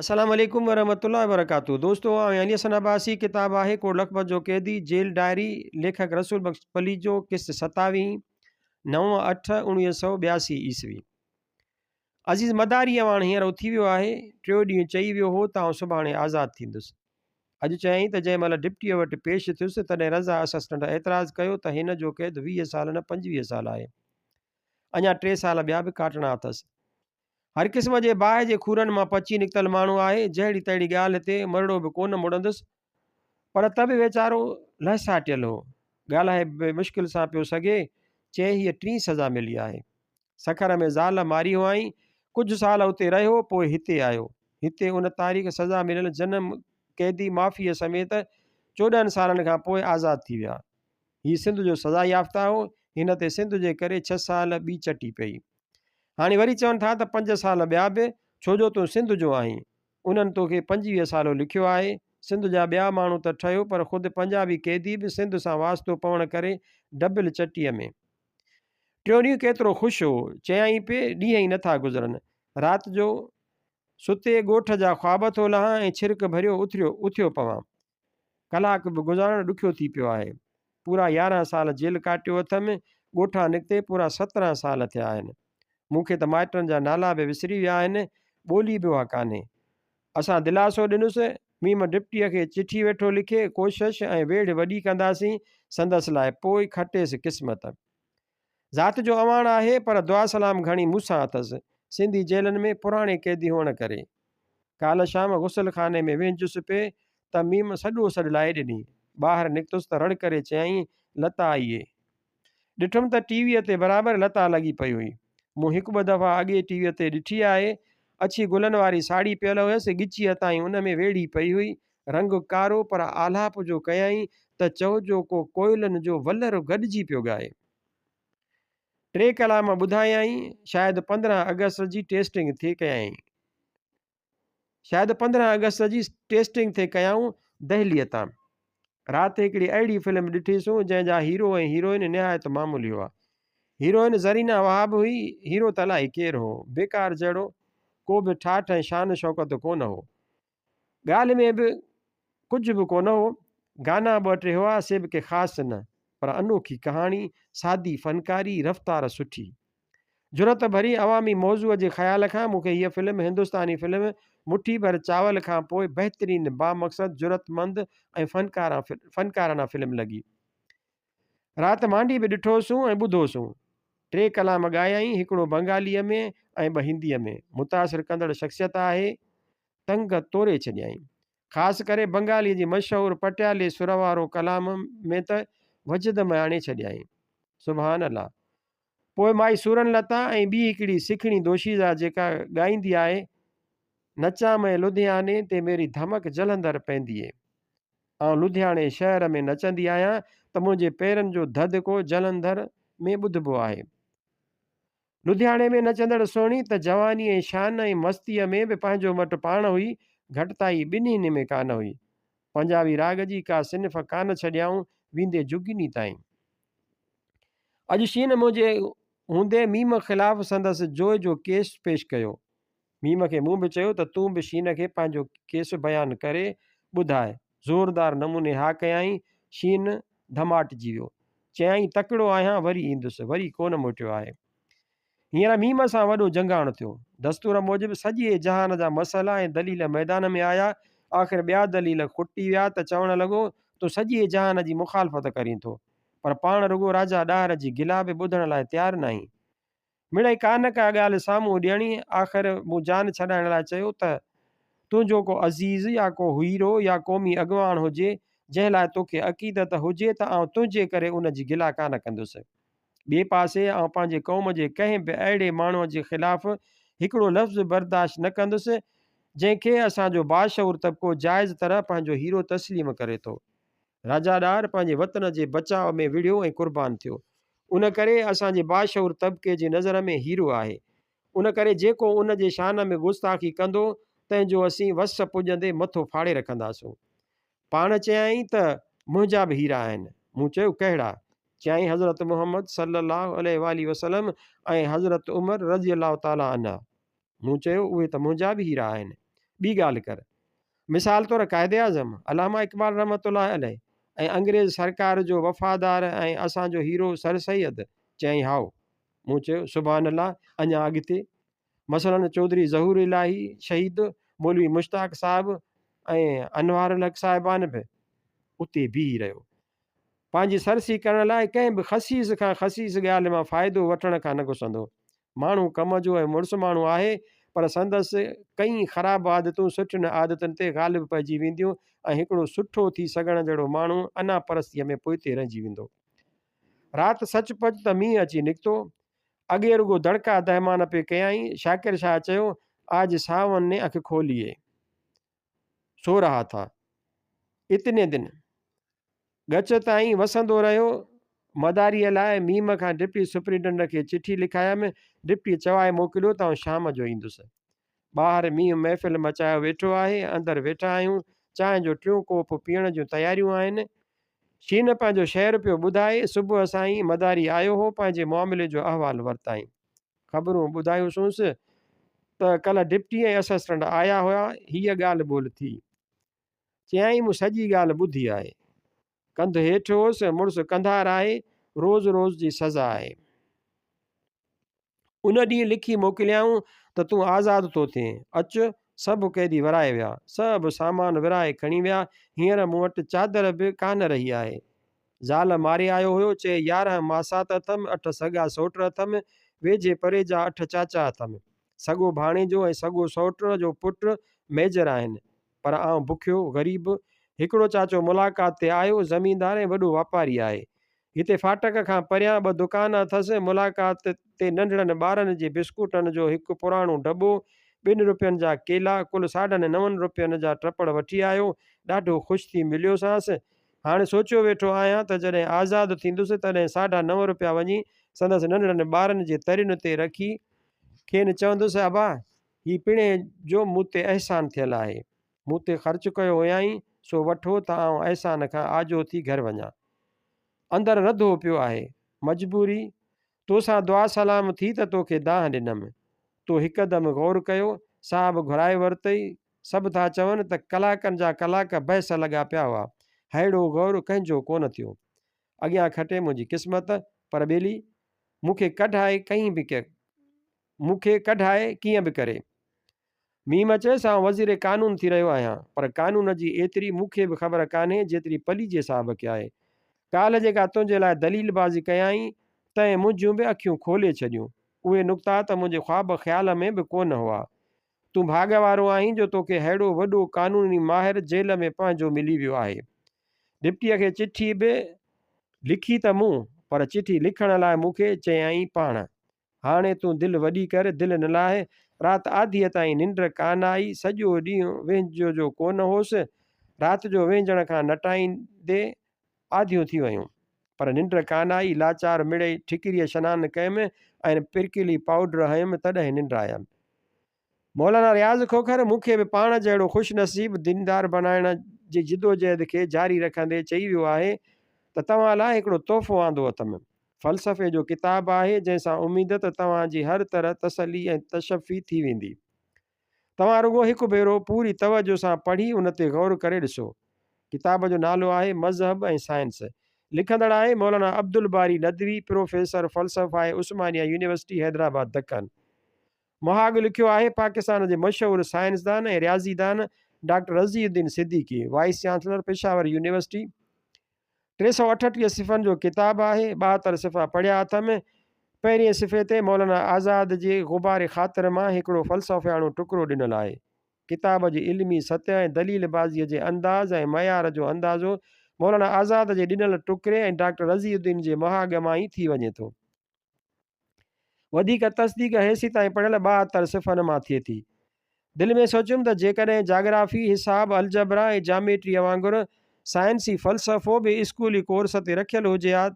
السلام عليڪم ورحمة الله وبرڪاته دوستو آئون علي حسن عباسي ڪتاب آهي ڪوٽ لکپت جو قيدي جيل ڊائري ليکڪ رسول بخش پليجو قسط ستاويهين نو اٺ 1982 عيسوي عزيز مداري اواڻ هينئر اٿي ويو آهي ٽيو ڏينهن چئي ويو هو ته آئون سڀاڻي آزاد ٿيندس اڄ چيائين ته جنهن مهل ڊپٽيء وٽ پيش ٿيس تڏهن رضا اسسٽنٽ اعتراض ڪيو ته هن جو قيد 20 سال نه 25 سال آهي اڃا 3 سال ٻيا به ڪاٽڻا اٿس هر قسم جي باهه جي کورن مان پچي نڪتل ماڻهو آهي، جهڙي تهڙي ڳالهه تي مرڙو به ڪونه مڙندس، پر ته به ويچارو لهساٽيل هو، ڳالهائي به مشڪل سان پيو سگهي، چي هيء ٽين سزا ملي آهي. سکر ۾ زال ماري هئائين، ڪجهه سال اتي رهيو، پوء هتي آيو. هتي ان تاريخ سزا مليل جنم قيدي معافيء سميت 14 سالن کان پوء آزاد ٿي ويا. هي سنڌ جو سزا يافته هو، هن تي سنڌ جي ڪري ڇهه سال ٻي چٽي پئي. هاڻي وري چون ٿا ته پنج سال ٻيا به، ڇو جو تون سنڌ جو آهين. انهن توکي 25 سالو لکيو آهي. سنڌ جا ٻيا ماڻهو ته ٺهيو پر خود پنجابي قيدي به سنڌ سان واسطو پوڻ ڪري ڊبل چٽيء ۾. ٽيون ڏينهن ڪيترو خوش هو. چيائين پئي، ڏينهن ئي نٿا گذرن. رات جو ستي ڳوٺ جا خواب ٿو لهان ۽ ڇرڪ ڀريو اٿريو اٿيو پوان. ڪلاڪ به گذارڻ ڏکيو ٿي پيو آهي. پورا 11 سال جيل ڪاٽيو اٿم، ڳوٺان نڪتي پورا 17 سال ٿيا آهن. مون کي ته مائٽن جا نالا به وسري ويا آهن، ٻولي به اها ڪانهي. اسان دلاسو ڏنس، ميم ڊپٽيء کي چٺي ويٺو لکي، ڪوشش ۽ ويڙهه وڏي ڪنداسين سندس لاء، پوء کٽيس قسمت. ذات جو اواڻ آهي پر دعا سلام گهڻي مون سان اٿس، سنڌي جيلن ۾ پراڻي قيدي هئڻ ڪري. ڪالهه شام غسل خاني ۾ وهنجس پئي ته ميم سڏو سڏ لائي ڏني. ٻاهر نڪتس ته رڙ ڪري چيائين، لتا آئي. ڏٺم ته ٽي ويء تي برابر لتا لڳي پئي هئي. مون هڪ ٻه دفعا اڳي ٽي ويء تي ڏٺي آهي. اڇي گلن واري ساڙهي پيل هيس، ڳچيء تائين ان ۾ ويڙهي پئي هئي. رنگ ڪارو پر آلاپ جو ڪيائين ته چئو جو ڪو ڪوئلن جو ولر گڏجي پيو ڳائي. ٽي ڪلام ٻڌايائين، شايد 15 آگسٽ جي ٽيسٽنگ ٿي ڪيائين. شايد 15 آگسٽ جي ٽيسٽنگ ٿي ڪيائون دهليء تان. رات هڪڙي اهڙي فلم ڏٺيسون جنهن جا هيرو ۽ هيروئن نهايت معمولي هئا. هيروئن زرينا وهاب هئي، هيرو ته الائي ڪير هو، بيڪار جهڙو، ڪو به ٺاٺ ۽ شان شوڪت ڪونه هو. ڳالهه ۾ به ڪجهه به ڪونه هو. گانا ٻه ٽي هئا، سي به ڪي خاص نه، پر انوکي ڪهاڻي، سادي فنڪاري، رفتار سٺي. جرئت ڀري عوامي موضوع جي خيال کان مون کي هيء فلم هندستاني فلم مٺي ڀر چاول کان پوء بهترين، بامقصد، جرئتمند ۽ فنڪارانه فلم لڳي. رات مانڊي به ڏٺوسون ۽ ٻڌوسون. ٽي ڪلام ڳايائين، هڪڙو بنگاليء ۾ ۽ ٻه هنديء ۾. متاثر ڪندڙ شخصيت آهي. تنگ توري ڇڏيائين. خاص ڪري بنگاليء جي مشهور پٽيالي سر وارو ڪلام ۾ ته وجد ۾ آڻي ڇڏيائين. سبحان الله! پوء مائي سورن لتا ۽ ٻي هڪڙي سکڻي دوشيزه جيڪا ڳائيندي آهي، نچان مين لڌياني تي ميري ڌمڪ جلندر پيندي اي. آئون لڌياڻي شهر ۾ نچندي آهيان ته منهنجي پيرن جو ڌڌڪو جلندر ۾ ٻڌبو آهي. لڌياڻي ۾ نچندڙ سهڻي ته جواني ۽ شان ۽ مستيء ۾ به پنهنجو مٽ پاڻ هئي، گهٽتائي ٻنهين ۾ ڪانه هئي. پنجابي راڳ جي ڪا صنف ڪانه ڇڏيائون، ويندي جگني تائين. اڄ شين منهنجي هوندي ميم خلاف سندس جوء جو ڪيس پيش ڪيو. ميم کي مون به چيو ته تون به شين کي پنهنجو ڪيس بيان ڪري ٻڌاء. زوردار نموني ها ڪيائين. شين ڌماٽجي ويو. چيائين تڪڙو آهيان وري ايندس. وري ڪونه موٽيو آهي. هينئر ميم سان وڏو جنگاڻ ٿيو. دستور موجب سڄي جهان جا مسئلا ۽ دليل ميدان ۾ آيا. آخر ٻيا دليل کٽي ويا ته چوڻ لڳو، تون سڄي جهان جي مخالفت ڪرين ٿو، پر پاڻ رڳو راجا ڏاهر جي گلا به ٻڌڻ لاء تيار ناهين. مڙئي ڪا نه ڪا ڳالهه سامهون ڏيڻي. آخر مون جان ڇڏائڻ لاء چيو ته، تنهنجو ڪو عزيز يا ڪو هيرو يا قومي اڳواڻ هجي، جنهن لاء توکي عقيدت هجي ته آئون تنهنجي ڪري ان جي گلا ڪانه ڪندس. ٻئي پاسي آئون پنهنجي قوم جي ڪنهن به اهڙي ماڻهوء جي خلاف هڪڙو لفظ برداشت نه ڪندس، جنهن کي اسان جو باشعور طبقو جائز طرح پنهنجو هيرو تسليم ڪري ٿو. راجا ڏاهر پنهنجي وطن جي بچاء ۾ وڙهيو ۽ قربان ٿيو. ان ڪري اسان جي باشعور طبقي جي نظر ۾ هيرو آهي. ان ڪري جيڪو ان جي شان ۾ گستاخي ڪندو، تنهن جو اسين وس پڄندي مٿو ڦاڙي رکنداسون. پاڻ چيائين ته منهنجا به هيرا آهن. مون چيو ڪهڙا؟ چيائين حضرت محمد صلي الله عليه واٰله وسلم ۽ حضرت عمر رضي الله تعالٰي عنه. مون چيو اهي ته منهنجا به هيرا آهن. ٻي ڳالهه ڪر. مثال طور قائداعظم، علامه اقبال رحمة الله عليه ۽ انگريز سرڪار جو وفادار ۽ اسان جو هيرو سر سيد. چيائين هائو. مون چيو سبحان الله اڃا اڳتي؟ مثلاً چوڌري ظهور الاهي شهيد، مولوي مشتاق صاحب ۽ انوار الحق صاحبان به اتي بيهي رهيو. پنهنجي سرسي ڪرڻ لاء ڪنهن به خسيس کان خسيس ڳالهه مان فائدو وٺڻ کان نه گسندو. ماڻهو ڪم جو ۽ مڙس ماڻهو آهي، پر سندس ڪئين خراب عادتون سٺين عادتن تي غالب پئجي وينديون ۽ هڪڙو سٺو ٿي سگهڻ جهڙو ماڻهو انا پرستيء ۾ پوئتي رهجي ويندو. رات سچ پچ ته مينهن اچي نڪتو. اڳي رڳو دڙڪا دهمان پئي ڪيائين. شاڪر شاهه چيو، آج ساون ني اک کولي. سو رها ٿا. اتني دن. ڳچ تائين وسندو رهيو. مداريء لاء ميم کان ڊپٽي سپرنٽنڊنٽ کي چٺي لکايم. ڊپٽيء چوائي موڪليو ته آئون شام جو ايندس. ٻاهر مينهن محفل مچايو ويٺو آهي. اندر ويٺا آهيون. چانهه جو ٽيون ڪوپ پيئڻ جون تياريون آهن. شين پنهنجو شعر پيو ٻڌائي. صبح سان ئي مداري آيو هو. پنهنجي معاملي جو احوال ورتائين. خبرون ٻڌايوسونس ته ڪلهه ڊپٽي ۽ اسسٽنٽ آيا هيا، هيء ڳالهه ٻولهه ٿي. چيائين مون سڄي ڳالهه ٻڌي آهي. ڪنڌ هيٺ هوس، مڙس ڪنڌار آهي، روز روز جي سزا آهي. ان ڏينهن لکي موڪليائون ته تون آزاد ٿو ٿئين، اچ. سڀ قيدي ورائي ويا. سڀ سامان ورهائي کڻي ويا. هينئر مون وٽ چادر به ڪانه رهي آهي. زال ماري آيو هيو، چئي 11 ماسات اٿم، اٺ سڳا سئوٽ اٿم، ويجهي پري جا اٺ چاچا اٿم. سڳو ڀاڻيجو ۽ سڳو سئوٽ جو پٽ ميجر آهن. پر آئون بکيو، غريب. هڪڙو چاچو ملاقات تي آيو، زميندار ۽ وڏو واپاري آهي. هتي ڦاٽڪ کان پريان ٻه دڪان اٿس. ملاقات تي ننڍڙن ٻارن جي بسڪوٽن جو هڪ پراڻو ڊٻو، ٻن روپين جا ڪيلا، ڪل ساڍن نون روپين جا ٽپڙ وٺي آيو. ڏاڍو خوش ٿي مليوسانس. هاڻي سوچيو ويٺو آهيان ته جڏهن آزاد ٿيندس تڏهن ساڍا نو روپيا وڃي سندس ننڍڙن ٻارن جي ترين تي رکي کين چوندس، ابا! هي پڻهين جو مون تي احسان ٿيل آهي. مون تي خرچ ڪيو هيائين، سو وٺو ته آئون احسان کان آجو ٿي گهر وڃان. اندر رڌو پيو آهي. مجبوري، توسان دعا سلام ٿي ته توکي دانهن ڏنم. تو هڪدم غور ڪيو، صاحب گهرائي ورتئي. سڀ ٿا چون ته ڪلاڪن جا ڪلاڪ بحث لڳا پيا هئا. ههڙو غور ڪنهن جو ڪونه ٿيو. اڳيان کٽي منهنجي قسمت، پر ٻيلي، مون کي ڪڍائي ڪئين به مون کي ڪڍائي ڪيئن به ڪري. ميم چيس، آئون وزير قانون ٿي رهيو آهيان، پر قانون جي ايتري مون کي به خبر ڪانهي جيتري پليجي صاحب کي آهي. ڪالهه جيڪا تنهنجي لاء دليل بازي ڪيائين، تنهن منهنجيون به اکيون کولي ڇڏيون. اهي نقطا ته منهنجي خواب خيال ۾ به ڪونه هئا. تون ڀاڳ وارو آهين جو توکي ههڙو وڏو قانوني ماهر جيل ۾ پنهنجو ملي ويو آهي. ڊپٽيء کي چٺي به لکي ته مون، پر چٺي لکڻ لاء مون کي چيائين پاڻ. هاڻي تون دل وڏي ڪر، دل نه لاهه. رات آڌيء تائين ننڊ ڪانه آئي. سڄو ڏينهن وهنجيو جو ڪونه هوس. رات جو وهنجڻ کان نٽائيندي آڌيون ٿي ويون. پر ننڊ ڪانه آئي. لاچار مڙئي ٺڪريء شنان ڪيم ۽ پرڪلي پائوڊر هنيم، تڏهن ننڊ آيم. مولانا رياض کوکر مون کي به پاڻ جهڙو خوش نصيب ديندار بنائڻ جي جدوجهد کي جاري رکندي چئي ويو آهي ته توهان لاء هڪڙو تحفو آندو اٿم. فلسفي جو ڪتاب آهي جنهن سان اميد ته توهان جي هر طرح تسلي ۽ تشفي ٿي ويندي. توهان رڳو هڪ ڀيرو پوري توجه سان پڙهي ان تي غور ڪري ڏسو. ڪتاب جو نالو آهي مذهب ۽ سائنس. لکندڙ آهي مولانا عبدالباري ندوي پروفيسر فلسفه عثمانيه يونيورسٽي حيدرآباد دکن. مهاڳ لکيو آهي پاڪستان جي مشهور سائنسدان ۽ رياضيدان doctor Razi Uddin Siddiqui, vice chancellor Peshawar university. 338 صفحن جو ڪتاب آهي، 72 صفحا پڙهيا اٿم. پهرئين صفحي تي مولانا آزاد جي غبار خاطر مان هڪڙو فلسفياڻو ٽڪرو ڏنل آهي. ڪتاب جي علمي سطح ۽ دليل بازيء جي انداز ۽ معيار جو اندازو مولانا آزاد جي ڏنل ٽڪري ۽ ڊاڪٽر رضي الدين جي مهاڳ مان ئي ٿي وڃي ٿو. وڌيڪ تصديق هيسيتائين پڙهيل 72 صفحن مان ٿئي ٿي. دل ۾ سوچيم ته جيڪڏهن جاگرافي، حساب، الجبرا ۽ جاميٽريء وانگر سائنسي فلسفو به اسڪولي ڪورس تي رکيل هجي ها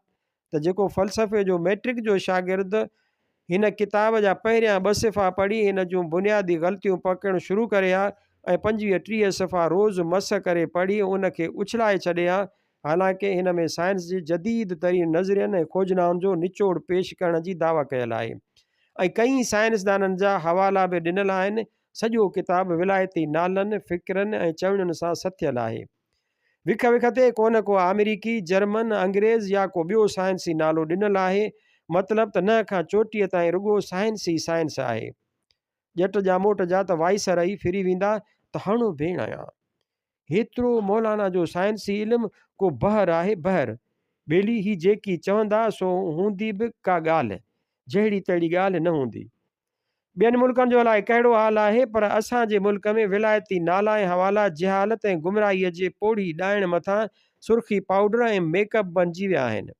ته جيڪو فلسفي جو مئٽرڪ جو شاگرد هن ڪتاب جا پهريان ٻه صفحا پڙهي هن جون بنيادي غلطيون پڪڙڻ شروع ڪري ها ۽ 25 30 صفحا روز مس ڪري پڙهي ان کي اڇلائي ڇڏي ها حالانڪه هن ۾ سائنس جي جديد ترين نظرين ۽ کوجنائن جو نچوڙ پيش ڪرڻ جي دعويٰ ڪيل آهي ۽ ڪئين سائنسدانن جا حوالا به ڏنل آهن. سڄو ڪتاب ولايتي نالن، فڪرن ۽ چوڻين سان سٿيل آهي. وک وک تي ڪونه ڪو آمريڪي، جرمن، انگريز يا ڪو ٻيو سائنسي نالو ڏنل آهي. مطلب ته ننهن کان چوٽيء تائين رڳو سائنس ئي سائنس آهي. ڄٽ ڄاموٽ جا ته وائيسر ئي ڦري ويندا ته هڻ ڀيڻ آهيان. هيترو مولانا جو سائنسي علم ڪو بحر آهي بحر. ٻيلي هي جيڪي چوندا سو هوندي به ڪا ڳالهه، جهڙي تهڙي ڳالهه نه هوندي. ٻين ملڪن جو الائي ڪهڙو حال آهي پر اسان جي ملڪ ۾ ولايتي نالا ۽ حوالا جهالت ۽ گمراهيء جي پوڙهي ڏائڻ مٿان سرخي پائوڊر ۽ ميڪ اپ بنجي ويا آهن.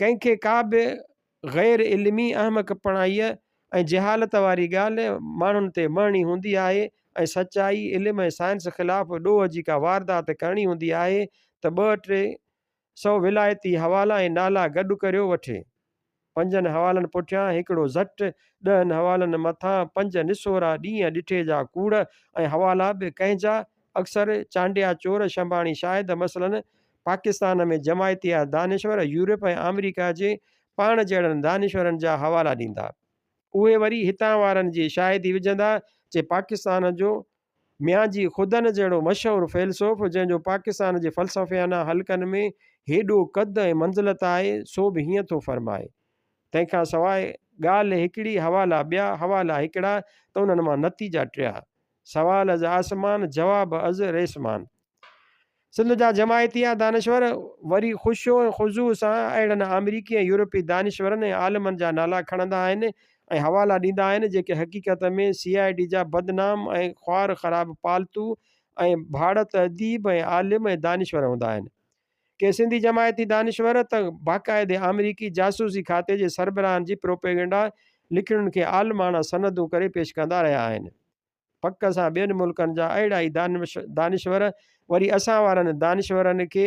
ڪنهن کي ڪا به غير علمي احمقپڻائيء ۽ جهالت واري ڳالهه ماڻهن تي مڙهڻي هوندي آهي ۽ سچائي، علم ۽ سائنس خلاف ڏوهه جي ڪا واردات ڪرڻي هوندي آهي ته ٻه ٽي سو ولايتي حوالا ۽ نالا گڏ ڪريو وٺي. پنجن حوالن پٺيان هڪڙو زٽ، ڏهن حوالن مٿان پنج نسورا ڏينهن ڏٺي جا ڪوڙ ۽ حوالا به ڪنهن جا؟ اڪثر چانڊيا چور شنباڻي شاهد مثلاً پاڪستان ۾ جماعتيا دانشور يورپ ۽ آمريڪا جي پاڻ جهڙن دانشورن جا حوالا ڏيندا. اهي وري هتان وارن جي شاهدي وجهندا چي پاڪستان جو ميان جي خدن جهڙو مشهور فيلسوف، جنهن جو پاڪستان جي فلسفيانه حلقن ۾ هيڏو قد ۽ منزلت آهي، سو به هيئن ٿو فرمائي. تنهن کان سواء ڳالهه هڪڙي، حوالا ٻيا، حوالا هڪڙا ته انهن مان نتيجا ٽيا. سوال از آسمان، جواب از ريسمان. سنڌ جا جماعتي يا دانشور وري خشوع ۽ خضوع سان اهڙن آمريڪي ۽ يورپي دانشورن ۽ عالمن جا نالا کڻندا آهن ۽ حوالا ڏيندا آهن جيڪي حقيقت ۾ سي I D جا بدنام ۽ خوار خراب پالتو ۽ ڀاڙت اديب ۽ عالم ۽ دانشور هوندا آهن. ڪي سنڌي جماعتي دانشور ته باقاعدي آمريڪي جاسوسي کاتي جي سربراهن جي پروپيگنڊا لکڻين کي عالماڻا سندون ڪري پيش ڪندا رهيا آهن. پڪ سان ٻين ملڪن جا اهڙا ئي دانشور وري اسان وارن دانشورن کي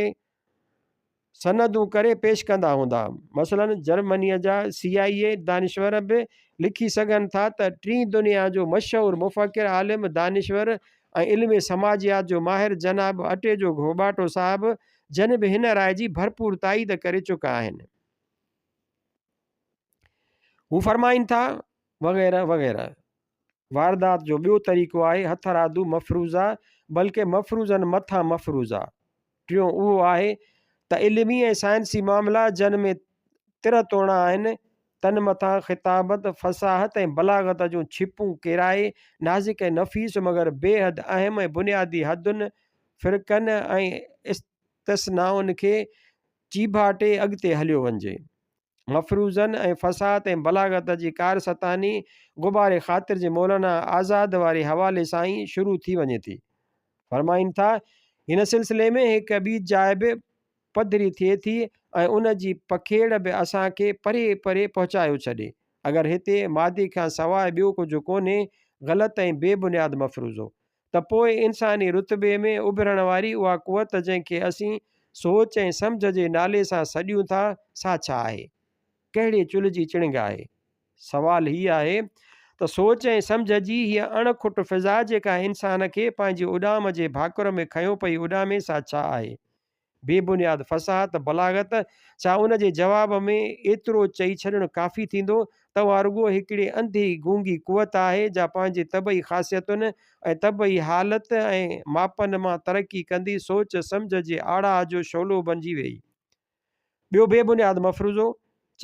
سندون ڪري پيش ڪندا هوندا. مثلاً جرمنيء جا سي آء اي دانشور به لکي سگهن ٿا ته ٽين دنيا جو مشهور مفڪر، عالم، دانشور ۽ علم سماجيات جو ماهر جناب اٽي جو گهوٻاٽو صاحب جن به هن راء جي ڀرپور تائيد ڪري چڪا آهن. هو فرمائين ٿا. وغيره وغيره. واردات جو ٻيو طريقو آهي هٿرادو مفروضا بلڪه مفروضن مٿان مفروضا. ٽيون اهو آهي ته علمي ۽ سائنسي معاملا جن ۾ تر توڻا آهن تن مٿان خطابت، فصاحت ۽ بلاغت جون ڇپون ڪيرائي نازڪ ۽ نفيس مگر بيحد اهم ۽ بنيادي حدن، فرقن ۽ استثنائن کي چيڀاٽي اڳتي هليو وڃجي. مفروضن ۽ فصاحت ۽ بلاغت جي ڪارستاني غبار خاطر جي مولانا آزاد واري حوالي سان ئي شروع ٿي وڃي ٿي. فرمائين ٿا، هن سلسلي ۾ هڪ ٻي جاء به پڌري ٿئي ٿي ۽ ان جي پکيڙ به اسان کي پري پري پهچايو ڇڏي. اگر هتي مادي کان سواء ٻيو ڪجهه ڪونهي، غلط ۽ بي بنياد مفروضو. ته پوء انساني رتبي ۾ اڀرڻ واري اها قوت جنهن کي اسين سوچ ۽ سمجهه جي نالي سان سڏيون ٿا سا ڇا آهي؟ ڪهڙي چلهه جي چڻنگ آهي؟ سوال هي آهي ته سوچ ۽ سمجهه جي هيء اڻ کٽ فضا جيڪا انسان کي پنهنجي اڏام جي ڀاڪر ۾ کنيو پئي اڏامي سا ڇا آهي؟ بي بنياد فصاحت، بلاغت، ڇا ان جي جواب ۾ ايترو چئي ڇڏڻ ڪافي ٿيندو ته اها رڳو هڪڙي انڌي گونگي قوت آهي جا پنهنجي طبعي خاصيتن ۽ طبعي حالت ۽ ماپن مان ترقي ڪندي سوچ سمجهه جي آڙاهه جو شعلو بنجي ويئي. ٻيو بي بنياد مفروضو،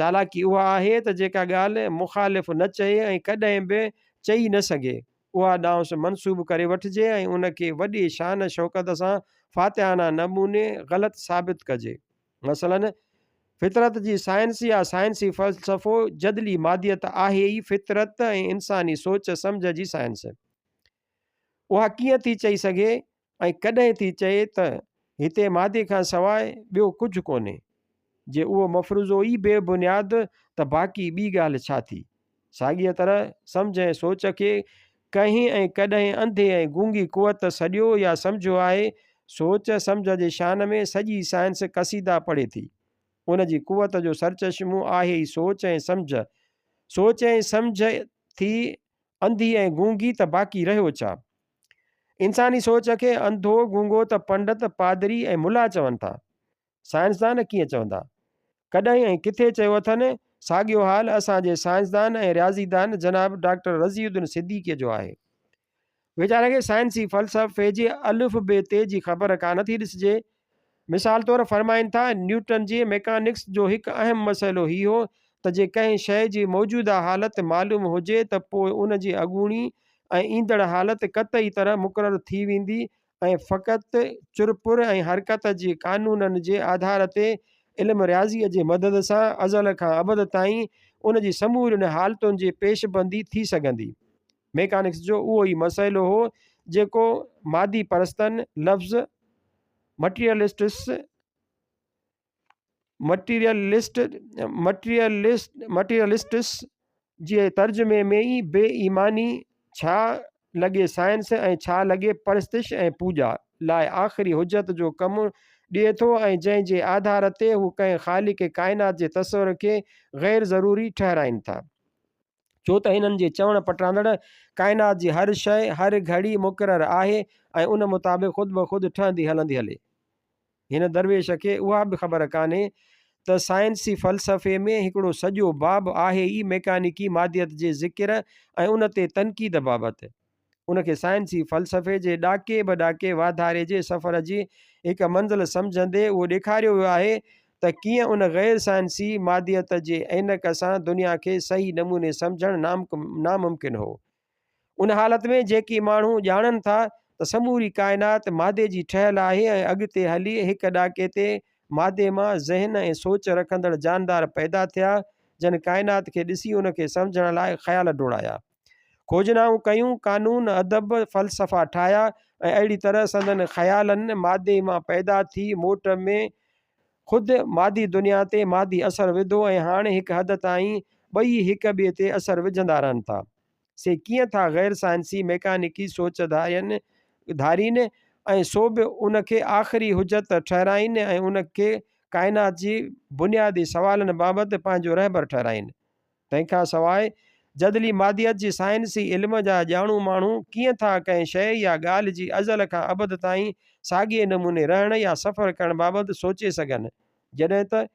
چالاڪي اها آهي ته جيڪا ڳالهه مخالف نه چئي ۽ ڪڏهن به چئي نه سگهي، اها ڏانهس منسوب ڪري وٺجي ۽ ان کي وڏي شان شوڪت سان فاتحانه نموني غلط ثابت ڪجي. مثلاً، فطرت جي سائنس يا سائنسي فلسفو جدلي ماديت آهي ئي فطرت ۽ انساني سوچ سمجهه جي سائنس. اها ڪيئن ٿي چئي سگهي ۽ ڪڏهن ٿي چئي ته هتي مادي کان سواء ٻيو ڪجهه ڪونهي. جي اهو مفروضو ئي بي بنياد ته باقي ٻي ڳالهه ڇا ٿي؟ ساڳيء طرح سمجهه ۽ سوچ کي ڪنهن ۽ ڪڏهن انڌي ۽ گونگي قوت سڏيو يا سمجهيو آهي. سوچ، سمجهه جي شان ۾ سڄي سائنس قصيدا پڙهي ٿي. ان جي قوت جو سرچشمو آهي ئي سوچ ۽ سمجهه. سوچ ۽ سمجهه ٿي انڌي ۽ گونگي ته باقي رهيو ڇا؟ انساني سوچ کي انڌو گونگو ته پنڊت، پادري ۽ ملا چون ٿا. سائنسدان ڪيئن چوندا؟ ڪڏهن ۽ ڪٿي چيو اٿن؟ ساڳيو حال اسان جي سائنسدان ۽ رياضيدان جناب ڊاڪٽر رضي الدين صديقيء جو آهي. ويچاري کي سائنسي فلسفي جي الف بي تي جي خبر ڪانه ٿي ڏسجي. مثال طور فرمائن ٿا، نيوٽن جي ميڪانڪس جو هڪ اهم مسئلو هي هو ته جي ڪنهن شيء جي موجوده حالت معلوم هجي ته پوء ان جي اڳوڻي ۽ ايندڙ حالت قطعي طرح مقرر ٿي ويندي ۽ فقط چرپر ۽ حرڪت جي قانونن جي آڌار تي علم رياضيء جي مدد سان ازل کان ابد تائين ان جي سمورين حالتن جي پيش بندي ٿي سگهندي. ميڪانڪس جو اهو ئي مسئلو هو جيڪو مادي پرستن لفظ Materialists Materialist Materialist Materialists جي ترجمي ۾ ئي بي ايماني، ڇا لڳي سائنس ۽ ڇا لڳي پرستش ۽ پوڄا، لاء آخري حجت جو ڪم ڏئي ٿو ۽ جنهن جي آڌار تي هو ڪنهن خالق ڪائنات جي تصور کي غير ضروري ٺهرائين ٿا. ڇو ته هنن جي چوڻ پٽاندڙ ڪائنات جي هر شيء هر گهڙي مقرر آهي ۽ ان مطابق خود بخود ٺهندي هلندي هلي. هن درويش کي اها به خبر ڪانهي ته سائنسي فلسفي ۾ هڪڙو سڄو باب آهي ئي ميڪانيڪي ماديت جي ذڪر ۽ ان تي تنقيد بابت. ان کي سائنسي فلسفي جي ڏاڪي به ڏاڪي واڌاري جي سفر جي هڪ منزل سمجهندي اهو ڏيکاريو ويو آهي ته ڪيئن ان غير سائنسي ماديت جي عينڪ سان دنيا کي صحيح نموني سمجهڻ ناممڪن هو. ان حالت ۾ جيڪي ماڻهو ڄاڻن ٿا ته سموري ڪائنات مادي جي ٺهيل آهي ۽ اڳتي هلي هڪ ڏاڪي تي مادي مان ذهن ۽ سوچ رکندڙ جاندار پيدا ٿيا جن ڪائنات کي ڏسي ان کي سمجهڻ لاء خيال ڊوڙايا. کوجنائون ڪيون، قانون، ادب، فلسفا ٺاهيا ۽ اهڙي طرح سندن خيالن مادي مان پيدا ٿي موٽ ۾ خود مادي دنيا تي مادي اثر وڌو ۽ هاڻي هڪ حد تائين ٻئي هڪ ٻئي تي اثر وجهندا رهن ٿا. سي ڪيئن ٿا غير سائنسي ميڪانيڪي سوچ ڌارين ڌارين ۽ سو به ان کي آخري حجت ٺهرائين ۽ ان کي ڪائنات جي بنيادي سوالن بابت پنهنجو رهبر ٺهرائين. تنهن کان سواء جدلي ماديت جي سائنسي علم جا ڄاڻو ماڻهو ڪيئن ٿا ڪنهن شيء يا ڳالهه جي ازل کان ابد تائين ساڳئي نموني رهڻ يا سفر ڪرڻ بابت سوچي سگهن جڏهن ته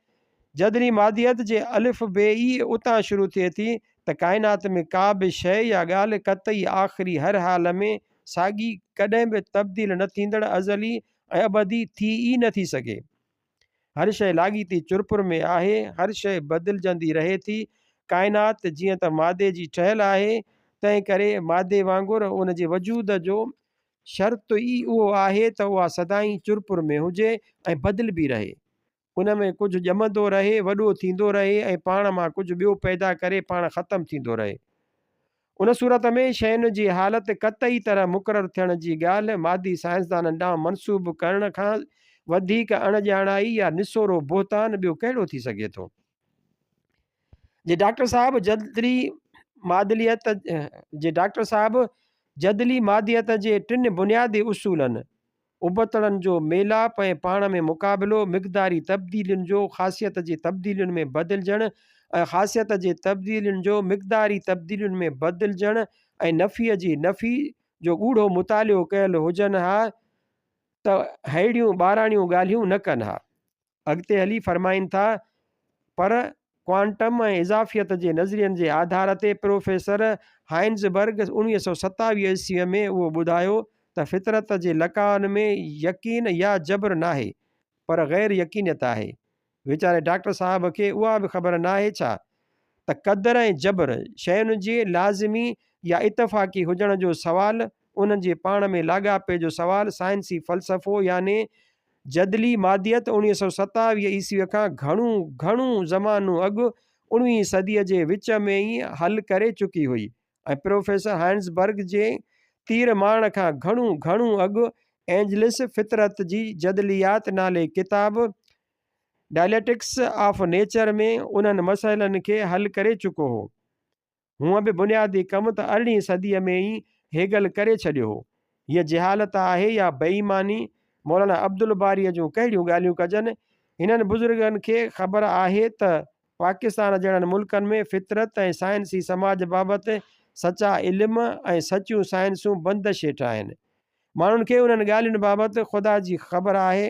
جدلي ماديت جي الف بي ئي اتان شروع ٿئي ٿي ته ڪائنات ۾ ڪا به شيء يا ڳالهه قطعي آخري هر حال ۾ ساڳي ڪڏهن به تبديل نه ٿيندڙ ازلي ۽ ابدي ٿي ئي نه ٿي سگهي. هر شيء لاڳيتي چرپر ۾ آهي، هر شيء بدلجندي رهي ٿي. ڪائنات جيئن ته مادي جي ٺهيل آهي، تنهن ڪري مادي وانگر ان جي وجود جو شرط ئي اهو آهي ته اها سدائين چرپر ۾ هجي ۽ بدلبي رهي. ان ۾ ڪجهه ڄمندو رهي، وڏو ٿيندو رهي ۽ پاڻ مان ڪجهه ٻيو پيدا ڪري پاڻ ختم ٿيندو رهي. ان صورت ۾ شين جي حالت قطعي طرح مقرر ٿيڻ جي ڳالهه مادي سائنسدانن ڏانهن منسوب ڪرڻ کان وڌيڪ اڻ ڄاڻائي يا نسورو بهتان ٻيو ڪهڙو ٿي سگهي ٿو؟ جي ڊاڪٽر صاحب جدلي مادليت جي ڊاڪٽر صاحب جدلي ماديت جي ٽن بنيادي اصولن ابتڙن جو ميلاپ ۽ پاڻ ۾ مقابلو، مقداري تبديلين جو خاصيت جي تبديلين ۾ بدلجڻ ۽ خاصيت جي تبديلين جو مقداري تبديلين ۾ بدلجڻ ۽ نفيء جي نفي جو ڳوڙهو مطالعو ڪيل هجن ها ته ههڙيون ٻاراڻيون ڳالهيون نه ڪن ها. اڳتي هلي فرمائن ٿا، پر ڪوانٽم ۽ اضافيت جي نظرين جي آڌار تي پروفيسر هائنزبرگ 1927 عيسويء ۾ اهو ٻڌايو ته فطرت جي لقائن ۾ يقين يا جبر ناهي، پر غير يقينيت آهي. ويچاري ڊاڪٽر صاحب کي اها به خبر ناهي ڇا ته قدر ۽ جبر، شين جي لازمي يا اتفاقي هجڻ جو سوال، انهن جي پاڻ ۾ لاڳاپي جو سوال سائنسي فلسفو يعني جدلي ماديت 1927 عيسويء کان گهڻو گهڻو زمانو اڳ اڻويهين صديء جي وچ ۾ ئي حل ڪري چڪي هئي ۽ پروفيسر هائنزبرگ جي تير مارڻ کان گهڻو گهڻو اڳ اينجلس فطرت جي جدليات نالي ڪتاب Dialectics of Nature ۾ انهن مسئلن کي حل ڪري چڪو هو. هونء به بنيادي ڪم ته ارڙهين صديء ۾ ئي هيگل ڪري ڇڏيو هو. هيء جهالت آهي يا بي ايماني؟ مولانا عبدالباريء جون ڪهڙيون ڳالهيون ڪجن؟ هنن بزرگن کي خبر آهي ته پاڪستان جهڙن ملڪن ۾ فطرت ۽ سائنسي سماج بابت سچا علم ۽ سچيون سائنسون بندش هيٺ آهن. ماڻهن کي انهن ڳالهين بابت خدا جي خبر آهي.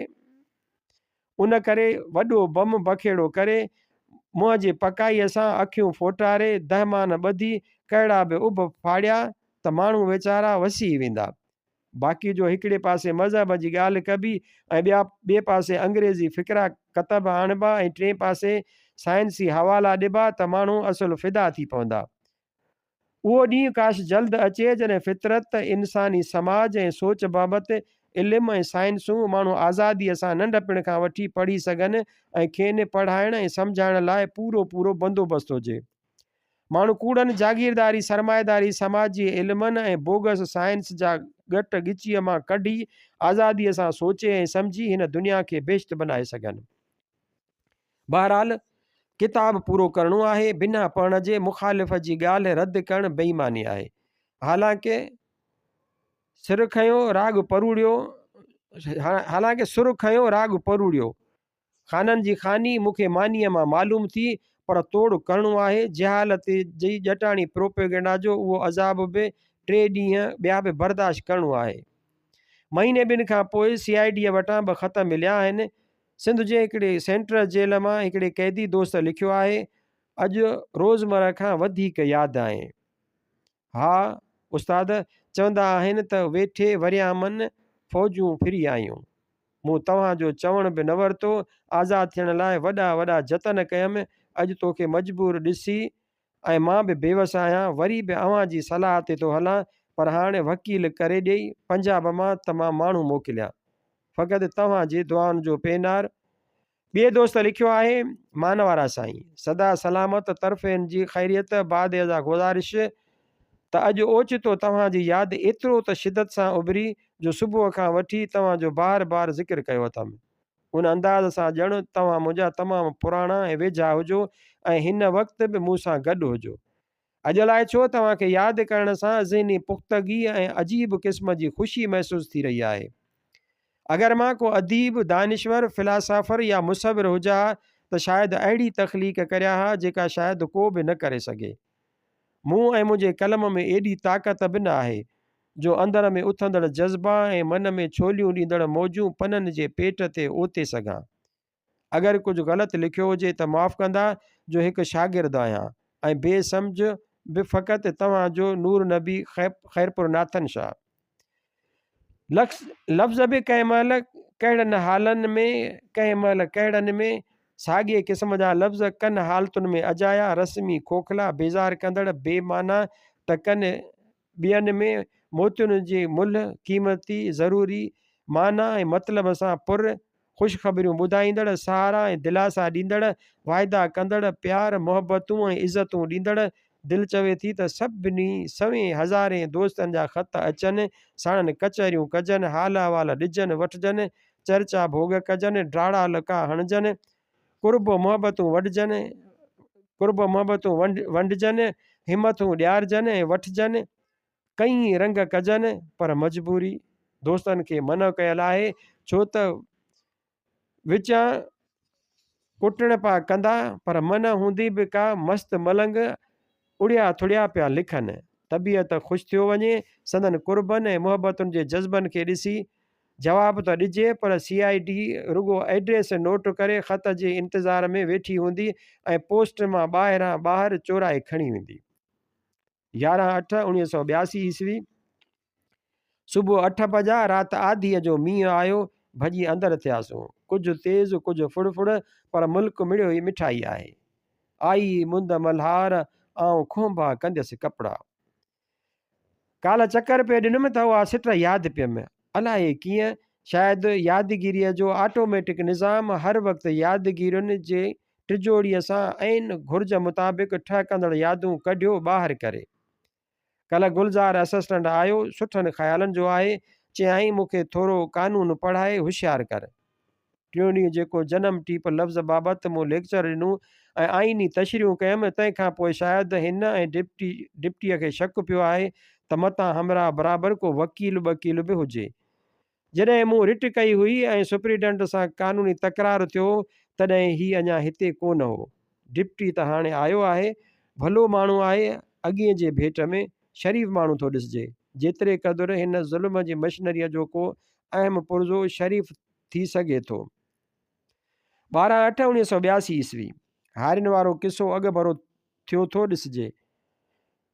ان ڪري وڏو بم بکيڙو ڪري، منهن جي پڪائيء سان اکيون ڦوٽاري، دهمان ٻڌي، ڪهڙا به اڀ ڦاڙيا ته ماڻهو ويچارا وسي ويندا. باقي جو هڪڙي پاسي مذهب جي ڳالهه ڪبي ۽ ٻيا ٻئي پاسي انگريزي فقرا ڪتب آڻبا ۽ ٽئين پاسي سائنسي حوالا ڏبا ته ماڻهو اصل فدا ٿي پوندا. اهو ڏينهن ڪاش جلد اچي جڏهن فطرت، انساني سماج ۽ سوچ بابت علم ۽ سائنسون ماڻهو آزاديء سان ننڍپڻ کان وٺي پڙهي سگهن ۽ کين پڙهائڻ ۽ سمجهائڻ لاء پورو پورو بندوبست هجي. ماڻهو ڪوڙن جاگيرداري سرمائيداري سماجي علمن ۽ بوگس سائنس جا ڳٽ ڳچيء مان ڪڍي آزاديء سان سوچي ۽ سمجهي هن دنيا کي بهشت بنائي سگهن. بهرحال ڪتاب پورو ڪرڻو آهي، بنا پڙهڻ جي مخالف جي ڳالهه رد ڪرڻ بي ايماني آهي. حالانڪه سر کنيو راڳ پروڙيو حالانڪه سر کنيو راڳ پروڙيو. خانن جي خاني مون کي مانيء مان معلوم ٿي، پر توڙ ڪرڻو آهي. جهالت جي ڄٽاڻي پروپيگنڊا جو اهو عذاب به ٽي ڏينهن ٻيا به برداشت ڪرڻو آهي. مهيني ٻن کان پوء سي I ڊيء وٽان به خط مليا آهن. سنڌ جي هڪڙي سينٽرل جيل مان هڪڙي قيدي دوست لکيو آهي، اڄ روزمره کان وڌيڪ ياد آهين. ها استاد، چوندا آهن ته ويٺي وريامن فوجون ڦري آيون. مون توهان جو چوڻ به نه ورتو، آزاد ٿيڻ لاء وڏا وڏا جتن ڪيم، اڄ توکي مجبور ڏسي ۽ مان به بيوس آهيان، وري به اوهان جي صلاح تي ٿو هلان، پر هاڻي وڪيل ڪري ڏئي پنجاب مان ته مان ماڻهو موڪليان. فقط توهان جي دعائن جو پينار. ٻئي دوست لکيو آهي، مانوارا سائين! سدا سلامت طرفين جي خيريت بعد ازا گذارش ته اڄ اوچتو توهان جي ياد ايترو ته شدت سان اڀري جو صبح کان وٺي توهان جو بار بار ذڪر ڪيو اٿم. ان انداز سان ڄڻ توهان منهنجا تمام پراڻا ۽ ويجها هجو ۽ هن وقت به مون سان گڏ هجو. اڄ الائي ڇو توهان کي ياد ڪرڻ سان ذهني پختگي ۽ عجيب قسم جي خوشي محسوس ٿي رهي آهي. اگر مان ڪو اديب، دانشور، فلاسافر يا مصور هجان ها ته شايد اهڙي تخليق ڪريان ها جيڪا شايد ڪو به نه ڪري سگهي. مون ۽ منهنجي قلم ۾ ايڏي طاقت به نه آهي جو اندر ۾ اٿندڙ جذبا ۽ من ۾ ڇوليون ڏيندڙ موجون پنن جي پيٽ تي اوتي سگهان. اگر ڪجهه غلط لکيو هجي ته معاف ڪندا جو هڪ شاگرد آهيان ۽ بي سمجهه به فقط توهان جو نور نبي خيرپور ناٿن شاهه. لفظ به ڪنهن مهل ڪهڙن حالن ۾ ڪنهن مهل ڪهڙن ۾ ساڳئي قسم جا لفظ ڪن حالتن ۾ اجايا، رسمي، کوکلا، بيزار ڪندڙ، بي معنيٰ ته ڪن ٻين ۾ موتين جي ملهه، قيمتي، ضروري، معنيٰ ۽ مطلب سان پر، خوشخبريون ٻڌائيندڙ، سهارا ۽ دلاسا ڏيندڙ، واعدا ڪندڙ، پيار، محبتون ۽ عزتون ڏيندڙ، دل چوي ٿي ته سڀني سوين هزارين دوستن جا خط اچن، ساڻن ڪچهريون ڪجن، حال احوال ڏجن وٺجن، چرچا ڀوڳ ڪجن، ڊاڙا لڪا هڻجن، قرب و محبتون وڍجن، قرب و محبتون ونڊجن، همٿون ڏيارجن ۽ وٺجن، ڪئين رنگ ڪجن، پر مجبوري دوستن کي منع ڪيل آهي، ڇو ته وچان ڪٽڻ پيا ڪندا، پر منع هوندي به ڪا مست ملنگ اڙيا ٿڙيا پيا لکن. طبيعت خوش ٿيو وڃي، سندن قربن ۽ محبتن جي جذبن کي ڏسي. جواب ته ڏجي پر سي I D رڳو ائڊريس نوٽ ڪري خط جي انتظار ۾ ويٺي هوندي ۽ پوسٽ مان ٻاهران ٻاهر چورائي کڻي ويندي. 11 اٺ 1982 عيسوي صبح اٺ بجا رات آڌيء جو مينهن آيو، ڀڄي اندر ٿياسون. ڪجهه تيز ڪجهه ڦڙ ڦڙ پر ملڪ مڙيو ئي مٺائي آهي. آئي مند ملهار آئون کهنبا ڪنديس ڪپڙا. ڪالهه چڪر پئي ڏنم ته اها سٽ ياد پيم. الائي ڪيئن، شايد يادگيريء جو آٽوميٽڪ نظام هر وقت يادگيرين جي ٽجوڙيء سان عين گهرج مطابق ٺهڪندڙ يادون ڪڍيو ٻاهر ڪري. ڪلهه گلزار اسسٽنٽ آيو، سٺن خيالن جو آهي، چيائين مون کي ٿورو قانون پڙهائي هوشيار ڪر. ٽيون ڏينهن جيڪو جنم ٽيپ لفظ بابت مون ليڪچر ڏنو ۽ آئيني تشريحون ڪيم، تنهن کان پوء شايد هن ۽ ڊپٽي ڊپٽيء کي شڪ پيو آهي ته متان همراهه برابر ڪو وڪيل ٻڪيل به هجي. جڏهن مون رٽ ڪئي هئي ۽ سپرنٽينڊنٽ سان قانوني تڪرار ٿيو هو، تڏهن هي اڃا هتي ڪو نه هو. ڊپٽي ته هاڻي آيو آهي. ڀلو ماڻهو آهي، اڳئين جي ڀيٽ ۾ شريف ماڻهو ٿو ڏسجي. جيتري قدر هن ظلم جي مشنريء جو ڪو اهم پرزو شريف ٿي سگهي ٿو. 12 اٺ 1982 عيسوي، هارين وارو قصو اڳڀرو ٿيو ٿو ڏسجي.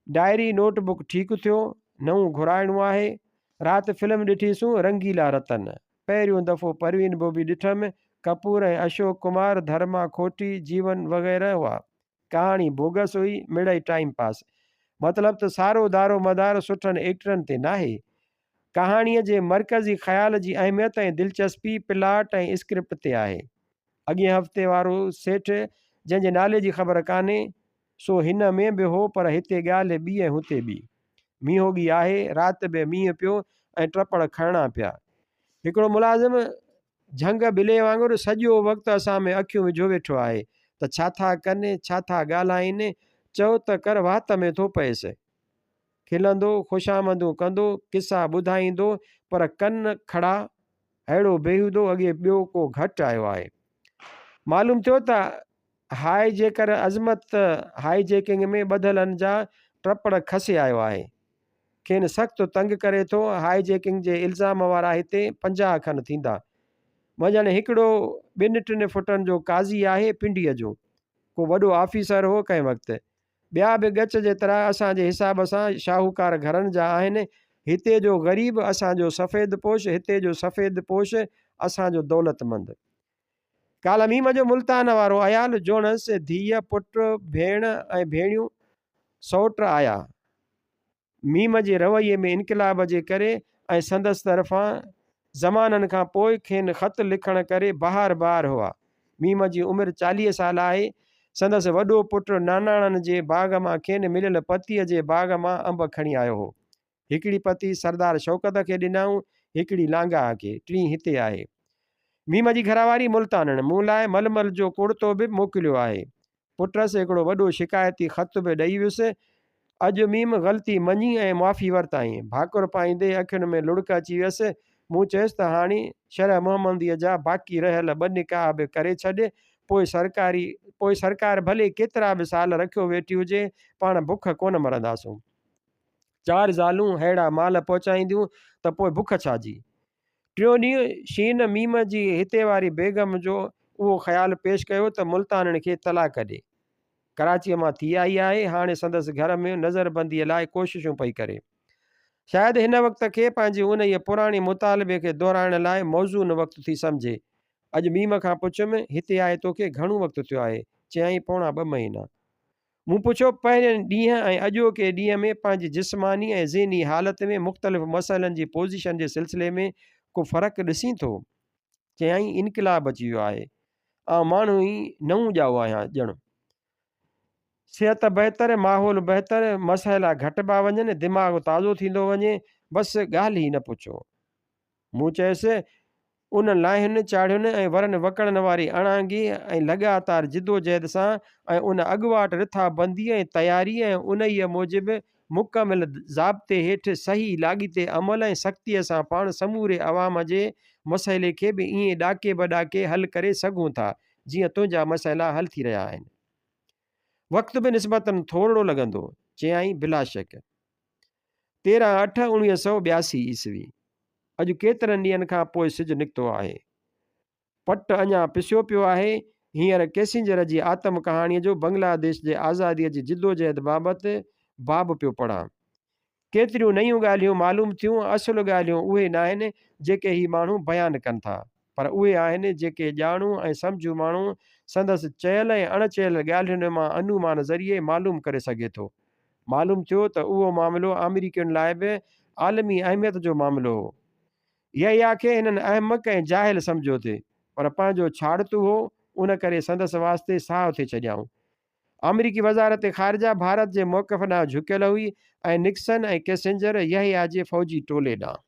ڊائري نوٽ بڪ ٺيڪ ٿيو. نئون گهرائڻو آهي. رات فلم ڏٺيسون رنگيلا رتن. پهريون دفعو پروين بوبي ڏٺم. ڪپور ۽ اشوڪ ڪمار، ڌرما کوٽي، جيون وغيره هئا. ڪهاڻي بوگس هئي، مڙئي ٽائيم پاس. مطلب ته سارو دارو مدار سٺن ايڪٽرن تي ناهي. ڪهاڻيء جي مرڪزي خيال جي اهميت ۽ دلچسپي پلاٽ ۽ اسڪرپٽ تي آهي. اڳئين هفتي وارو سيٺ جنهن جي نالي جي خبر ڪانهي، سو هن ۾ به هو پر هتي ڳالهه ٻي ۽ هتي ٻي. مينهوڳي آهي، رات به مينهن پيو ۽ ٽپڙ کڻڻا پيا. هڪڙو ملازم جهنگ ٻلي وانگر سڄو وقت اسان ۾ اکيون وجهيو ويٺو آهي ته ڇا ٿا ڪن، ڇا ٿا ڳالهائين، چئو ته ڪر وات ۾ ٿو پئيس. کلندو، خوشامدون ڪندو، قصا ٻڌائيندو پر ڪن کڙا، ههڙو بيهودو اڳي ٻيو ڪو گهٽ آيو آهي. معلوم ٿيو ته هاء جيڪر عظمت هاء جيڪنگ ۾ ٻڌلن جا ٽپڙ کسي آيو آهي. کين سخت تنگ ڪري ٿو. هاء جيڪنگ جي الزام وارا هتي 50 کن ٿيندا. منجهن هڪڙو ٻن ٽن فٽن جو قاضي آهي پنڊيء جو. ڪو وڏو آفيسر هو ڪنهن وقت. ٻيا به ڳچ جيترا اسان جي حساب سان شاهوڪار گهرن جا آهن. هتي جو غريب اسان جو سفيد پوش، هتي جو سفيد پوش اسان جو دولتمند. ڪالهه ميم جو ملتان وارو عيال، جوڻس، ڌيء، پٽ، ڀيڻ ۽ ڀيڻيون، سئوٽ آيا. ميم جي رويي ۾ انقلاب جي ڪري ۽ سندس طرفان زمانن کان پوء کين خط لکڻ ڪري بهار بهار هئا. ميم جي عمر 40 سال آهي. سندس وڏو پٽ ناناڻن جي باغ مان کين مليل پتيء جي باغ مان انب کڻي آيو هو. هڪڙي پتي سردار شوڪت کي ڏنائون، هڪڙي لانگاهه کي، ٽين هتي آهي. ميم جي گهرواري ملتانڻ مون لاء ململ جو ڪڙتو به موڪليو آهي. پٽس هڪڙو وڏو شڪايتي خط به ڏئي ويس. اڄ ميم غلطي مڃي ۽ معافي ورتائين. ڀاڪر پائيندي اکين ۾ لڙڪ اچي ويس. مون چيس ته هاڻي شرح محمديء جا باقي رهيل ٻه نڪاح به ڪري ڇڏ، پوء سرڪاري پوء سرڪار ڀلي ڪيترا به سال رکيو ويٺي هجي، پاڻ بک ڪونه مرنداسون. چار زالون ههڙا مال پهچائينديون ته پوء بک ڇا جي؟ ٽيون ڏينهن شين ميم جي هتي واري بيگم جو اهو خيال پيش ڪيو ته ملتانڻ کي طلاق ڏي. ڪراچيء مان ٿي آئي آهي، هاڻي سندس گهر ۾ نظربنديء لاء ڪوششون پئي ڪري. شايد هن وقت کي پنهنجي انهيء پراڻي مطالبي کي دهرائڻ لاء موزون وقت ٿي سمجهي. اڄ ميم کان پڇيم، هتي آئي توکي گهڻو وقت ٿيو آهي؟ چيائين، پوڻا ٻه مهينا. مون پڇيو، پهرين ڏينهن ۽ اڄوڪي ڏينهن ۾ پنهنجي جسماني ۽ ذهني حالت ۾ مختلف مسئلن جي پوزيشن جي سلسلي ۾ ڪو فرق ڏسين ٿو؟ چيائين، انقلاب اچي ويو آهي. آئون ماڻهو ئي نئون ڄائو آهيان ڄڻ. صحت بهتر، ماحول بهتر، مسئلا گهٽبا وڃن، دماغ تازو ٿيندو وڃي، بس ڳالهه ئي نه پڇو. مون چيس، ان لاهين چاڙهين ۽ ورن وڪڙن واري اڻانگي ۽ لڳاتار جدوجهد سان ۽ ان اڳواٽ رٿابنديء ۽ تياريء ۽ انهيء موجب مڪمل ضابطي هيٺ صحيح لاڳيتي عمل ۽ سختيء سان پاڻ سموري عوام جي مسئلي کي به ائين ڏاڪي به ڏاڪي حل ڪري سگهون ٿا، جيئن تنهنجا مسئلا حل ٿي رهيا آهن. وقت به نسبتاً ٿورڙو لڳندو. چيائين، بلاشڪ. 13 اٺ 1982 عيسوي. اڄ ڪيترن ڏينهن کان پوء سج نڪتو آهي. پٽ اڃا پسيو پيو آهي. هينئر ڪيسنجر جي آتم ڪهاڻيء جو بنگلاديش جي آزاديء جي جدوجهد بابت باب پيو پڙهان. ڪيتريون نيون ڳالهيون معلوم ٿيون. اصل ڳالهيون اهي ناهن جيڪي هي ماڻهو بيان ڪن ٿا، پر اهي آهن جيڪي ڄاڻو ۽ سمجهو ماڻهو سندس چيل ۽ اڻ چيل ڳالهين مان انومان ذريعي معلوم ڪري سگهي ٿو. معلوم ٿيو ته اهو معاملو آمريڪين لاء به عالمي اهميت جو معاملو هو. يحيٰ کي هنن احمق ۽ جاهل سمجهيو ٿي، پر پنهنجو ڇاڙتو هو، ان ڪري سندس واسطي ساهه ٿي ڇڏيائون. آمريڪي وزارت خارجه ڀارت جي موقف ڏانهن جهڪيل هئي ۽ نڪسن ۽ ڪيسنجر يحيٰ جي فوجي ٽولي ڏانهن.